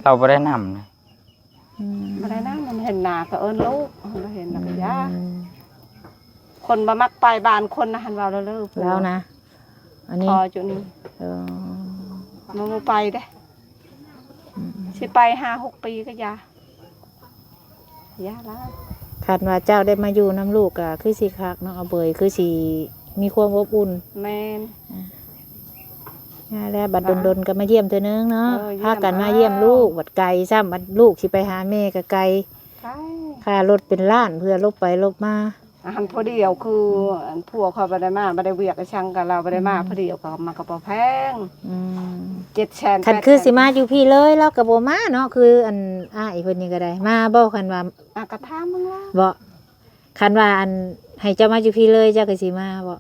ລາວບໍ່ໄດ້ນຳນະ. ອືມ ບໍ່ໄດ້ນຳ ມັນເຫັນໜ້າກໍເອີ້ນລູກ ບໍ່ເຫັນແລ້ວກໍຢ່າ. ອືມ ຄົນບໍ່ມັກໄປບ້ານຄົນນະ ຫັ້ນເວົ້າເລີ້ໆ ລາວນະ. ອັນນີ້ ພໍຈຸນີ້ ເອີ ມັນບໍ່ໄປເດ້. ອືມ ຊິໄປຫ້າຫົກປີກໍຢ່າ ຢ່າລະ. ຄັນວ່າເຈົ້າໄດ້ມາຢູ່ນຳລູກກໍຄືຊິຄັກເນາະ ອາເບີຍ ຄືຊິມີຄວາມອົບອຸ່ນ. ແມ່ນ. ອ່າ ນັ້ນແຫຼະ ບັດດົນໆກໍມາຢ້ຽມເທື່ອໜຶ່ງເນາະ. ເອີ ຢ້ຽມ ພາກັນມາຢ້ຽມລູກ ອ້າວ ບັດໄກຊ້ຳ ບັດລູກຊິໄປຫາແມ່ກໍໄກ ໄກ ຄ່າລົດເປັນລ້ານ ເພື່ອຫຼົບໄປຫຼົບມາ. ອັນຜູ້ດຽວຄື ອັນຜົວຂ້ອຍບໍ່ໄດ້ມາ ບໍ່ໄດ້ວຽກອີ່ຫຍັງກັບລາວ ບໍ່ໄດ້ມາ ອືມ ຜູ້ດຽວກໍມັນກໍບໍ່ແພງ. ອືມ ເຈັດແສນ ຄັນຄື ແປດແສນ ຊິມາຢູ່ພີ້ເລີຍ ລາວກໍບໍ່ມາເນາະ. ຄືອັນອ້າຍເພິ່ນນີ້ກໍໄດ້ມາບໍ່ ຄັນວ່າ ອ່ະ ກໍຖາມເບິ່ງລາວ ບໍ່? ຄັນວ່າອັນໃຫ້ເຈົ້າມາຢູ່ພີ້ເລີຍ ເຈົ້າກໍຊິມາບໍ່?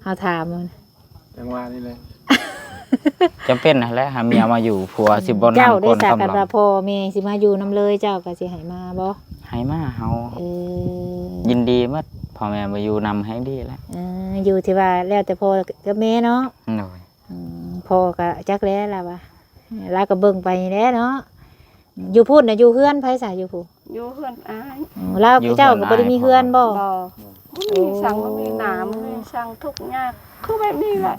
ເຮົາຖາມ ຈັ່ງວ່ານີ້ແຫຼະ ຈຳເປັນຫັ້ນແຫຼະ ຫາເມຍມາຢູ່ ຜົວ ອືມ ຊິບໍ່ນຳ ເຈົ້າໄດ້ ຄົນ ສາກັນວ່າພໍ່ແມ່ຊິມາຢູ່ນຳເລີຍ ເຈົ້າກໍຊິໃຫ້ມາບໍ່? ໃຫ້ມາ ເຮົາ ເອີ ຍິນດີໝົດ ພໍ່ແມ່ມາຢູ່ນຳແຮງດີແຫຼະ. ເອີ ຢູ່ທີ່ວ່າແລ້ວແຕ່ພໍ່ກັບແມ່ເນາະ. ໂດຍ. ອືມ ພໍ່ກໍຈັກແຫຼະລາວວ່າ ລາວກໍເບິ່ງໄປນີ້ແຫຼະເນາະ. ຢູ່ພຸ້ນນະ ຢູ່ເຮືອນໃຜຊະ ຢູ່ພຸ້ນ? ຢູ່ເຮືອນອ້າຍ. ອໍ ລາວ ຢູ່ເຮືອນ ເຈົ້າກໍບໍ່ໄດ້ມີເຮືອນບໍ່? ບໍ່ ບໍ່ມີ ອໍ ສັງ ບໍ່ມີໜ້າ ບໍ່ມີສັງ ທຸກຍາກຄືແບບນີ້ແຫຼະ.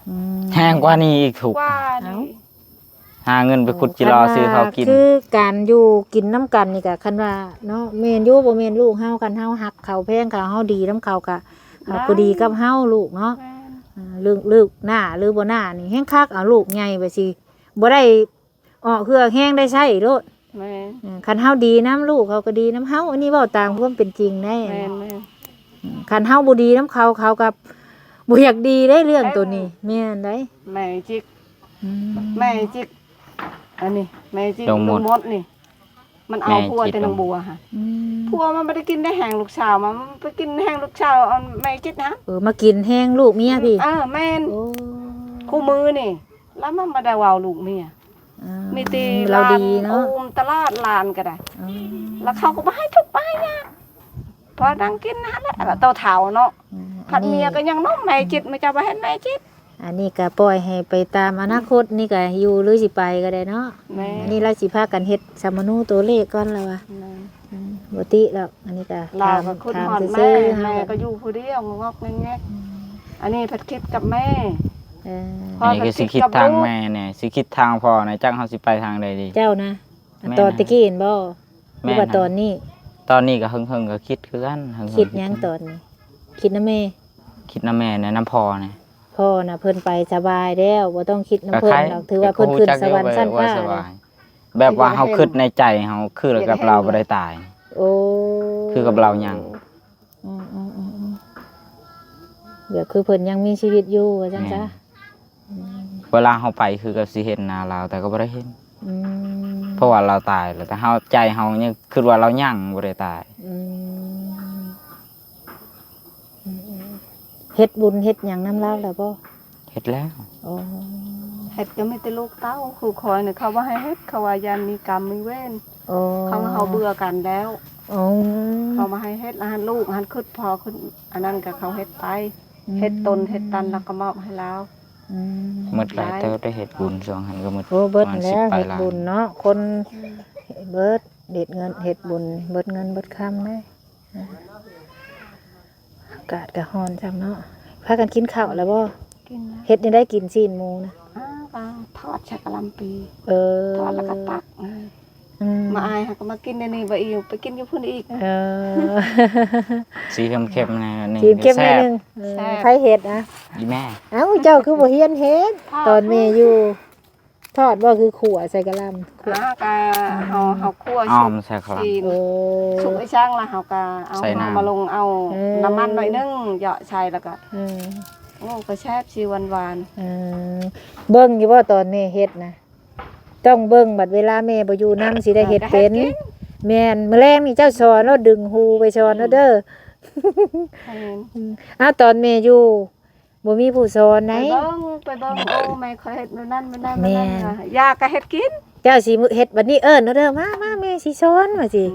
ອືມ ແຮງກວ່ານີ້ອີກ ທຸກກວ່ານີ້. ເອົ້າ ຫາເງິນໄປຂຸດຈີ່ລໍຊື້ເຂົ້າກິນ. ຄັນວ່າຄືການຢູ່ກິນນຳກັນນີ້ກະ ຄັນວ່າເນາະ ແມ່ນຢູ່ ບໍ່ແມ່ນລູກເຮົາ ຄັນເຮົາຮັກເຂົາ ແພງເຂົາ ເຮົາດີນຳເຂົາກະ ເຂົາກໍດີກັບເຮົາ ລູກເນາະ. ແມ່ນ. ເອີ ເລື່ອງລູກໜ້າຫຼືບໍ່ໜ້ານີ້ແຮງຄັກ ເອົາລູກໃຫຍ່ໄປຊິ ບໍ່ໄດ້ ອອກເຫື່ອແຮງໄດ້ໃຊ້ໂລດ. ແມ່ນ. ເອີ ຄັນເຮົາດີນຳລູກ ເຂົາກໍດີນຳເຮົາ ອັນນີ້ເວົ້າຕາມຄວາມເປັນຈິງໄດ໋. ແມ່ນໆ. ເອີ ຄັນເຮົາບໍ່ດີນຳເຂົາ ເຂົາກໍບໍ່ຢາກດີເດ້ ເລື່ອງໂຕນີ້. ແມ່ນໄດ໋. ແມ່ຈິກ ອືມ ແມ່ຈິກ ອັນນີ້ແມ່ຈິກ ນ້ອງມົດ ນ້ອງມົດນີ້ ມັນເອົາຜົວແຕ່ນາງບົວຫັ້ນ. ອືມ ຜົວມັນບໍ່ໄດ້ກິນໄດ້ແຮງລູກສາວ ມັນໄປກິນແຮງລູກສາວ ອັນແມ່ຈິກຫັ້ນ. ເອີ ມາກິນແຮງລູກເມຍພີ້. ເອີ ແມ່ນ. ໂອ້ ຄູ່ມື້ນີ້ ລະມັນບໍ່ໄດ້ເວົ້າລູກເມຍ. ອືມ ມີແຕ່ຫຼານ ລາວດີເນາະ ອູມຕະຫຼອດ ຫຼານກໍໄດ້. ອືມ ລະເຂົາກໍບໍ່ໃຫ້ທຸກ ບໍ່ໃຫ້ຍາກ ພໍນັ່ງກິນຫັ້ນແຫຼະ ລະໂຕເຖົ້າເນາະ. ອືມ ພັດເມຍກໍຍັງໜຸ່ມ ແມ່ຈິກ ມາເຈົ້າບໍ່ເຫັນແມ່ຈິກ. ອັນນີ້ກໍປ່ອຍໃຫ້ໄປຕາມອະນາຄົດ ນີ້ກໍຢູ່ຫຼືຊິໄປກໍໄດ້ເນາະ. ແມ່ນ. ອັນນີ້ລາວຊິພາກັນເຮັດສຳມະໂນໂຕເລກກ່ອນລະວ່າ. ແມ່ນ. ອືມ ບໍ່ຕິດອກ ອັນນີ້ກໍ ລາວກໍຄິດຮອດແມ່ ແມ່ກໍຢູ່ຜູ້ດຽວງອກແງກ. ອືມ ອັນນີ້ພັດຄິດກັບແມ່. ເອີ ອັນນີ້ກໍຊິຄິດທາງແມ່ແດ່ ຊິຄິດທາງພໍ່ແດ່ ຈັກເຮົາຊິໄປທາງໃດດີ. ເຈົ້ານະ ແມ່ນ ຕອນຕະກີ້ຫັ້ນບໍ່? ແມ່ນ. ຫຼືວ່າຕອນນີ້? ຕອນນີ້ກໍເຫິງໆ ກໍຄິດຄືກັນ ເຫິງໆ. ຄິດຫຍັງຕອນນີ້? ຄິດນຳແມ່? ຄິດນຳແມ່ແດ່ ນຳພໍ່ແດ່. ພໍ່ນະເພິ່ນໄປສະບາຍແລ້ວ ບໍ່ຕ້ອງຄິດນຳເພິ່ນດອກ ຖືວ່າເພິ່ນຂຶ້ນສະຫວັນຊັ້ນຟ້າແລ້ວ. ແບບວ່າເຮົາຄິດໃນໃຈເຮົາ ຄືກັບລາວບໍ່ໄດ້ຕາຍ. ໂອ້ ຄືກັບລາວຍັງ. ອືມໆໆໆ ແບບຄືເພິ່ນຍັງມີຊີວິດຢູ່ວ່າຊັ້ນຊະ. ແມ່ນ. ອືມ ເວລາເຮົາໄປຄືກັບຊິເຫັນໜ້າລາວ ແຕ່ກໍບໍ່ໄດ້ເຫັນ. ອືມ ເພາະວ່າລາວຕາຍແລ້ວ ແຕ່ເຮົາ ໃຈເຮົາຍັງຄິດວ່າລາວຍັງບໍ່ໄດ້ຕາຍ. ອືມ ອືມໆ ເຮັດບຸນເຮັດຫຍັງນຳລາວແລ້ວບໍ່? ເຮັດແລ້ວ. ໂອ້ ເຮັດກໍມີແຕ່ລູກເຕົ້າ ຄືຂ້ອຍນີ້ ເຂົາບໍ່ໃຫ້ເຮັດ ເຂົາວ່າຢ້ານມີກຳມີເວນ. ໂອ້ ເຂົາວ່າເຮົາເບື່ອກັນແລ້ວ. ໂອ້ ເຂົາບໍ່ໃຫ້ເຮັດ ລະຫັ້ນລູກຫັ້ນຄຶດພໍຂຶ້ນ ອັນນັ້ນກໍເຂົາເຮັດໄປ. ອືມ ເຮັດຕົນເຮັດຕັນ ລະກໍມອບໃຫ້ລາວ. ອືມ ໝົດຫຼາຍເຕີບໄດ້ເຮັດບຸນ ຊ່ວງຫັ້ນກໍໝົດ ໂອ້ ເບິດແລ້ວ ປະມານສິບປາຍລ້ານ ເຮັດບຸນເນາະ ຄົນເບິດ ເຮັດເງິນ ເຮັດບຸນ ເບິດເງິນເບິດຄຳເດ້. ອາກາດກໍຮ້ອນຊ້ຳເນາະ. ພາກັນກິນເຂົ້າແລ້ວບໍ່? ກິນແລ້ວ. ເຮັດແນວໃດກິນຊີ້ນໝູນະ? ອ້າວ ກໍທອດໃສ່ກະຫຼ່ຳປີ. ເອີ ທອດແລ້ວກໍຕັກ. ອືມ ມາອາຍຫາກໍມາກິນໃນນີ້ ບໍ່ອີ່ມ ໄປກິນຢູ່ພຸ້ນອີກ. ເອີ ສີເຂັ້ມໆ ແນວນີ້ ສີເຂັ້ມໜ້ອຍໜຶ່ງ. ເອີ ແຊບ. ໃຜເຮັດນະ? ອີ່ແມ່. ເອົ້າ ເຈົ້າຄືບໍ່ຮຽນເຮັດ? ຕອນແມ່ຢູ່ ທອດບໍ່ ຄືຂົ້ວໃສ່ກະຫຼ່ຳ? ຂົ້ວ ອ່າ ກະເຮົາ ເຮົາຂົ້ວ ອ້ອມໃສ່ກະຫຼ່ຳ. ໂອ້ ສຸກໄປຊ່າງລະ ເຮົາກະເອົາ ໃສ່ນ້ຳ ເຮົາມາລົງເອົາ ເອີ ນ້ຳມັນໜ້ອຍໜຶ່ງ ເຍາະໃສ່ລະກະ ອືມ ໂອ້ ກະແຊບ ຊິຫວານໆ. ອືມ ເບິ່ງຢູ່ບໍ່ຕອນແມ່ເຮັດນະ? ຕ້ອງເບິ່ງ ບັດເວລາແມ່ບໍ່ຢູ່ນຳ ຊິໄດ້ເຮັດເປັນ. ແມ່ນ ມື້ແລງນີ້ເຈົ້າສອນໂລດ ດຶງຫູໄປສອນໂລດເດີ. ອືມ ແມ່ນ. ອືມ ອ້າວ ຕອນແມ່ຢູ່ ບໍ່ມີຜູ້ສອນໃດ. ໄປເບິ່ງ ໄປເບິ່ງ ໂອ້ ແມ່ຂ້ອຍເຮັດແນວນັ້ນແນວນັ້ນ ແມ່ນ ແນວນັ້ນ ຢາກະເຮັດກິນ. ເຈົ້າຊິເຮັດບັດນີ້ ເອີ້ນເອົາເດີ ມາ ມາ ແມ່ຊິສອນ ວ່າຊິ. ອືມ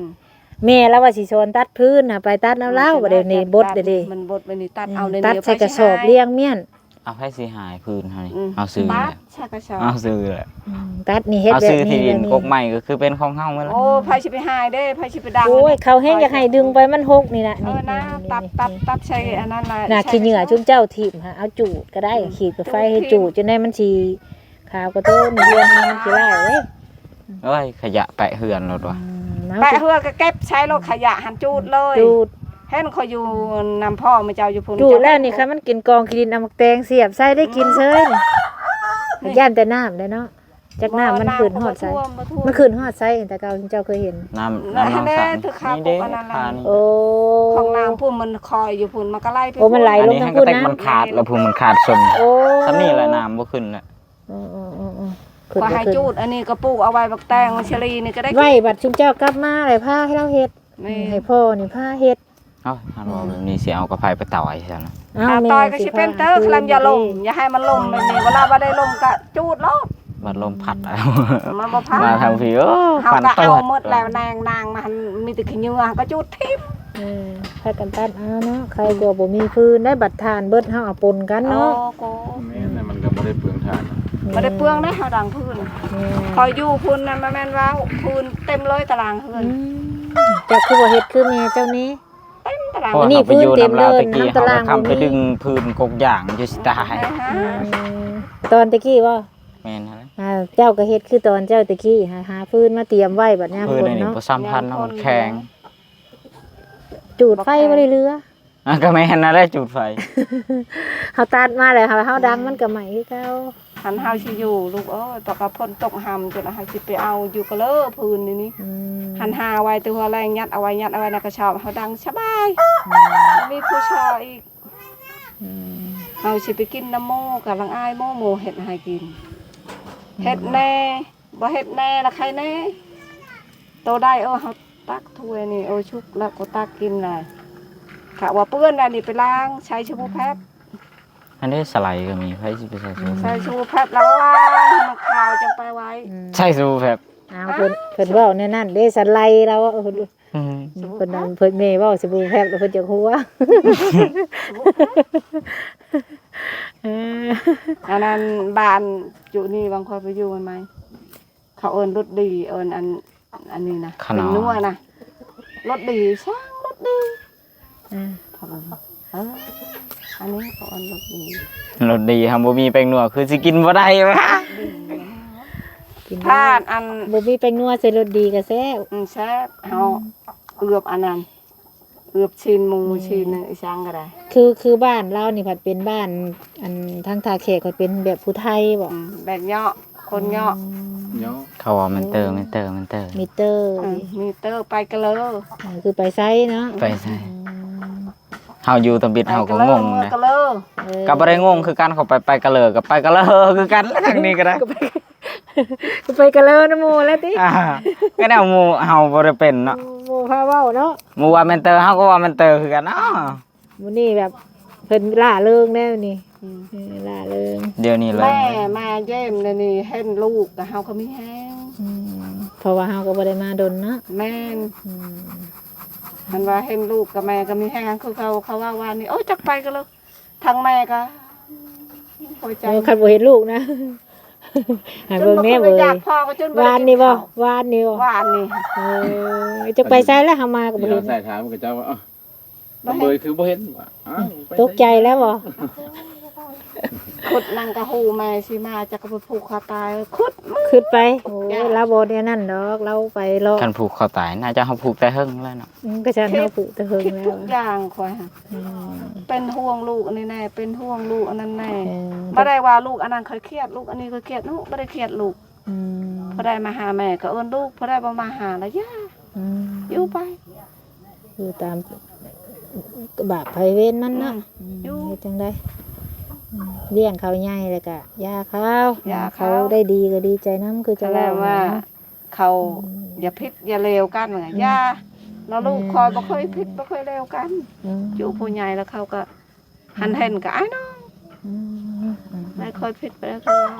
ແມ່ລາວວ່າຊິສອນຕັດຟືນນະ ໄປຕັດນຳລາວ. ບັດດຽວນີ້ບົດເດ້ ມັນບົດບັດນີ້ ຕັດເອົາ ຕັດໃສ່ກະສອບລຽງມ້ຽນ. ເອົາ ໃຜຊິຫາຍຟືນເຮົານີ້? ອືມ ເຮົາຊື້ ຕັດໃສ່ກະສອບ ເຮົາຊື້ແຫຼະ. ອືມ ຕັດນີ້ເຮັດແບບນີ້ ຊື້ທີ່ດິນກົກໃໝ່ ກໍຄືເປັນຂອງເຮົາໝົດລະ. ໂອ້ ໃຜຊິໄປຫາຍເດ້ ໃຜຊິໄປດັງ? ໂອ້ຍ ເຂົາແຮງຢາກໃຫ້ດຶງໄປ ມັນຫົກນີ້ນະ. ເອີ ນີ້ ນະ ນີ້ ຕັດ ນີ້ ຕັດ ຕັດໃສ່ອັນນັ້ນນະ ນະ ໃສ່ ຂີ້ເຫຍື້ອຈຸມເຈົ້າຖິ້ມຫາ ເອົາຈູດກໍໄດ້ ອືມ ຂີດໄຟໃຫ້ຈູດ ຈູດຖິ້ມ ຈັ່ງໃດມັນຊິຂາວກະໂຕນ ເຮືອນມັນຊິຫຼາຍເດ້. ໂອ້ຍ ຂະຫຍະແປະເຮືອນໂລດວ່າ. ອືມ ເອົາ ແປະເຮືອນກໍເກັບໃສ່ໂລດ ຂະຫຍະຫັ້ນຈູດເລີຍ ຈູດ. ເຫັນຂ້ອຍຢູ່ນຳພໍ່ແມ່ເຈົ້າຢູ່ພຸ້ນ ຈູດແລ້ວນີ້ ຄັນມັນກິນກອງຂີ້ດິນ ເອົາໝາກແຕງສຽບໃສ່ໄດ້ກິນເຊີຍນີ້. ຢ້ານແຕ່ນ້ຳແຫຼະເນາະ. ຈັກນ້ຳມັນຂຶ້ນຮອດໃສ? ບໍ່ ນ້ຳກໍບໍ່ຖ້ວມ ບໍ່ຖ້ວມ. ມັນຂຶ້ນຮອດໃສ ແຕ່ເກົ່າເຈົ້າເຄີຍເຫັນ? ນ້ຳ ນ້ຳໜອງສະນີ້ເດ້ ອັນນັ້ນແຫຼະ. ໂອ້ ຂອງນ້ຳພຸ້ນມັນຄອຍຢູ່ພຸ້ນ ມັນກໍໄຫຼໄປ. ໂອ້ ມັນໄຫຼລົງທາງພຸ້ນນະ. ອັນນີ້ມັນຂາດແລ້ວ ພຸ້ນມັນຂາດຊົນ. ໂອ້ ສ່ຳນີ້ແຫຼະ ນ້ຳບໍ່ຂຶ້ນແລ້ວ. ເອີໆໆໆ ຂ້ອຍໃຫ້ຈູດ ອັນນີ້ກໍປູກເອົາໄວ້ ບັກແຕງ ມັກສາລີນີ້ກໍໄດ້ກິນ. ໄວ້ບັດຊຸມເຈົ້າກັບມາແລ້ວພາໃຫ້ລາວເຮັດ. ແມ່ນ ໃຫ້ພໍ່ນີ້ພາເຮັດ. ເອົ້າ ຄັນເວົ້າແບບນີ້ຊິເອົາກັບໃຜໄປຕ່ອຍຊັ້ນນະ? ເອົ້າ ແມ່ນ ຕ່ອຍກໍຊິເປັນເຕີ ຄັນລຳຢ່າລົມ ຢ່າໃຫ້ມັນລົມແບບນີ້ ເວລາວ່າໄດ້ລົມກໍຈູດໂລດ. ບັດລົມພັດ ມັນບໍ່ພັດ ມາທາງພີ້ ໂອ້ ເຮົາກໍເອົາໝົດແລ້ວ ແນງນາງມາຫັ້ນມີແຕ່ຂີ້ເຫຍື້ອ ເຮົາກໍຈູດຖິ້ມ. ເອີ ພາກັນຕັດເອົາເນາະ ໃຄກວ່າບໍ່ມີຟືນໄດ້ ບັດຖ່ານເບິດ ເຮົາເອົາປົນກັນເນາະ. ໂອ້ ແມ່ນ ມັນກໍບໍ່ໄດ້ເປືອງຖ່ານ ບໍ່ໄດ້ເປືອງເດ້ ເຮົາດັງຟືນ. ແມ່ນ ຂ້ອຍຢູ່ພຸ້ນນັ້ນ ບໍ່ແມ່ນເວົ້າ ຟືນເຕັມເລີຍຕາລາງເຮືອນ. ອືມ ເຈົ້າຄືບໍ່ເຮັດຄືແມ່ເຈົ້ານີ້? ເຕັມຕະຫຼາງ. ເພາະວ່າເຮົາໄປຢູ່ນຳລາວແຕ່ກີ້ ເຮົາກໍຂ້າມໄປດຶງຟືນກົກຢາງຢູ່ຊິຕາຍ. ອືມ ຕອນແຕ່ກີ້ບໍ່? ແມ່ນຫັ້ນແຫຼະ. ເຈົ້າກໍເຮັດຄືຕອນເຈົ້າແຕ່ກີ້ ຫາຟືນມາຕຽມໄວ້ ບັດຍາມຝົນເນາະ ບໍ່ສຳພັນເນາະ ມັນແຂງ ຈູດໄຟບໍ່ໄດ້ເຫຼືອ. ອ່າ ກໍແມ່ນຫັ້ນແຫຼະ ຈູດໄຟ ເຮົາຕັດມາແລ້ວ ເຮົາ ເຮົາດັງມັນກໍໄໝ້ຄືເກົ່າ. ຫັ້ນເຮົາຊິຢູ່ລູກເອີຍ ປະກະຝົນຕົກຫ້ຳຈົນເຮົາຊິໄປເອົາຢູ່ກະເລີຟືນນີ້ນີ້. ອືມ ຫັ້ນຫາໄວ້ແຕ່ຫົວແລງ ຍັດເອົາໄວ້ ຍັດເອົາໄວ້ໃນກະສອບ ເຮົາດັງສະບາຍ. ອືມ ບໍ່ມີຜູ້ຊ່ອຍອີກ. ອືມ ເຮົາຊິໄປກິນນຳໝູ່ ກຳລັງອາຍໝູ່ ໝູ່ເຮັດໃຫ້ກິນ. ອືມ ເຮັດແດ່ ບໍ່ເຮັດແດ່ລະໃຄແດ່. ໂຕໄດ້ ເອີ ເຮົາຕັກຖ້ວຍນີ້ ເອີ ສຸກແລ້ວກໍຕັກກິນລະ ຖ້າວ່າເປື້ອນແລ້ວນີ້ໄປລ້າງ ໃຊ້ສະບູແພັບ. ອັນນີ້ສະໄລກໍມີ ໃຜຊິໄປໃສ່ສະບູ ໃສ່ສະບູແພັບລະວ່າໃຫ້ມັນຂາວຈັ່ງໄປໄວ້. ອືມ ໃສ່ສະບູແພັບ. ອ້າວ ເພິ່ນ ເພິ່ນເວົ້າແນວນັ້ນເດ້ ສະໄລລາວ. ອືມ ເພິ່ນ ເພິ່ນແມ່ເວົ້າສະບູແພັບແລ້ວເພິ່ນຈະຫົວ. ເອີ ອັນນັ້ນບ້ານຈຸນີ້ ບາງຄົນໄປຢູ່ໃໝ່ໆ ເຂົາເອີ້ນລົດດີ ເອີ້ນອັນ ອັນນີ້ນະ ຂະໜອງ ເປັນນົວນະ ລົດດີ ຊ່າງລົດດີ. ອືມ ເຂົາເອີ້ນ ເອີ ອັນນີ້ເຂົາເອີ້ນລົດດີ ລົດດີ ຫາບໍ່ມີແປ້ງນົວ ຄືຊິກິນບໍ່ໄດ້ຫວາ. ກິນ ຖ້າອັນ ບໍ່ມີແປ້ງນົວໃສ່ລົດດີກໍແຊບ. ອືມ ແຊບ ເຮົາ ອືມ ເກືອບອັນນັ້ນ ເກືອບຊີ້ນໝູ ຊີ້ນອີ່ຫຍັງກໍໄດ້. ຄື ຄືບ້ານລາວນີ້ພັດເປັນບ້ານ ອັນທາງທ່າແຂກ ເຂົາເປັນແບບຜູ້ໄທບໍ? ອືມ ແບບເຍາະ ຄົນເຍາະ ເຍາະ. ເຂົາວ່າແມ່ນເຕີ ແມ່ນເຕີ ແມ່ນເຕີ ມີເຕີ ເອີ ມີເຕີ ໄປກະເລີ ເອີ ຄືໄປໄຊເນາະ ໄປໄຊ. ອືມ ເຮົາຢູ່ຕຳບິດເຮົາກໍງົງນະ ເອີ ກໍບໍ່ໄດ້ງົງຄືກັນ ເຂົາໄປ ໄປກະເລີກໍໄປກະເລີຄືກັນ ແລ້ວທາງນີ້ກໍໄດ້ ກໍໄປກະເລີນຳໝູ່ແລ້ວຕິ. ອ່າ ກໍແນວໝູ່ເຮົາບໍ່ໄດ້ເປັນເນາະ ໝູ່ພາເວົ້າເນາະ ໝູ່ວ່າແມ່ນເຕີ ເຮົາກໍວ່າແມ່ນເຕີຄືກັນເນາະ. ມື້ນີ້ແບບເພິ່ນລ່າເລີງແລ້ວນີ້. ອືມ ເອີ ລ່າເລີງ ດຽວນີ້ເລີຍ ແມ່ມາຢ້ຽມແລ້ວນີ້ ເຫັນລູກກໍເຮົາກໍມີແຮງ. ອືມ ເພາະວ່າເຮົາກໍບໍ່ໄດ້ມາດົນເນາະ. ແມ່ນ ອືມ ຄັນວ່າເຫັນລູກກັບແມ່ກໍມີແຮງຄືເຂົາ ເຂົາເວົ້າວ່ານີ້ ໂອ້ຍ ຈັກໄປກໍເລີຍ ທາງແມ່ກໍ ໂອ້ ຄັນບໍ່ເຫັນລູກນະ ໃຫ້ເບິ່ງແດ່ເວີຍ ວານນີ້ບໍ່ ວານນີ້ບໍ່ ວານນີ້ ເອີ ຈະໄປໃສລະ ເຮົາມາກໍບໍ່ເຫັນ ໃສ່ຖາມເຂົາເຈົ້າວ່າ ບໍ່ເຫັນ ເບີຍຄືບໍ່ເຫັນວ່າ ອ້າວ ຕົກໃຈແລ້ວບໍ່? ຂຸດນັ່ງກະຫູແມ່ຊິມາ ຈັກກະໄປຜູກຄໍຕາຍ ຂຸດ ຂຸດໄປ ໂອ້ຍ ລາວບໍ່ແນວນັ້ນດອກ ລາວໄປເລາະ ຄັນຜູກຄໍຕາຍ ໜ້າຈະເຮົາຜູກແຕ່ເຫິງແລ້ວເນາະ ອືມ ກະຊັ້ນເຮົາຜູກແຕ່ເຫິງແລ້ວ ຄິດທຸກຢ່າງຂ້ອຍຫັ້ນ ອືມ ເປັນຫ່ວງລູກອັນນີ້ແນ່ ເປັນຫ່ວງລູກອັນນັ້ນແນ່ ເອີ ບໍ່ໄດ້ວ່າລູກອັນນັ້ນຂ້ອຍຄຽດ ລູກອັນນີ້ຂ້ອຍຄຽດ ເນາະ ບໍ່ໄດ້ຄຽດລູກ ອືມ ຜູ້ໃດມາຫາແມ່ກໍເອີ້ນລູກ ຜູ້ໃດບໍ່ມາຫາລະຢ່າ ອືມ ຢູ່ໄປ ຢູ່ຕາມບາບໃຜເວນມັນເນາະ ອືມ ອືມ ຢູ່ ເຮັດຈັ່ງໃດ ອືມ ລ້ຽງເຂົາໃຫຍ່ແລ້ວກະຢາເຂົາ ຢາເຂົາ ເຂົາໄດ້ດີກໍດີໃຈນຳ ຄືຈະເວົ້າ ແຕ່ວ່າ ເຂົາ ອືມ ຢ່າຜິດຢ່າເລວກັນ ອືມ ຢ່າ ແລ້ວລູກ ອືມ ຂ້ອຍບໍ່ເຄີຍຜິດ ອືມ ບໍ່ເຄີຍເລວກັນ ອືມ ຢູ່ຜູ້ໃຫຍ່ແລ້ວເຂົາກໍ ອືມ ຫັນເຫັນກໍອ້າຍນ້ອງ ອືມ ອືມ ໄດ້ຄ່ອຍຜິດໄປແລ້ວ ອືມ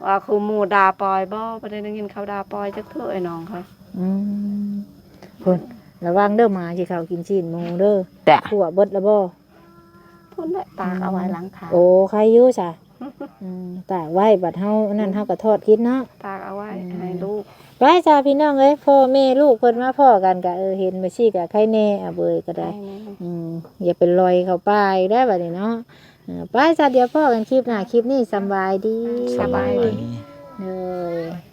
ວ່າຄູ່ໝູ່ດ່າປອຍບໍ່ ບໍ່ໄດ້ຍິນເຂົາດ່າປອຍຈັກເທື່ອ ອ້າຍນ້ອງເຂົາ ອືມ ພຸ້ນ ລະວັງເດີ ໝາຊິເຂົ້າກິນຊີ້ນໝູເດີ ແຕະ ຂົ້ວເບິດລະບໍ່? ພຸ້ນແຫຼະ ຕາກເອົາໄວ້ຫຼັງຄາ ອືມ ໂອ້ ໄຄຢູ່ຊະ ອືມ ຕາກໄວ້ ບັດເຮົາອັນນັ້ນ ອືມ ເຮົາກໍທອດກິນເນາະ ຕາກເອົາໄວ້ ອືມ ໃຫ້ລູກ ໄປຊະພີ່ນ້ອງເອີຍ ພໍ່ແມ່ລູກເພິ່ນມາພໍ້ກັນກະ ເອີ ເຫັນແບບຊີ້ກະໄຄແນ່ ອາເບີຍກໍໄດ້ ໄຄແນ່ ອືມ ຢ່າໄປລອຍເຂົ້າປ່າອີກແລ້ວບັດນີ້ເນາະ ເອີ ໄປຊະ ດຽວພໍ້ກັນຄລິບໜ້າ ຄລິບນີ້ສຳບາຍດີ ສະບາຍດີ ໂດຍ.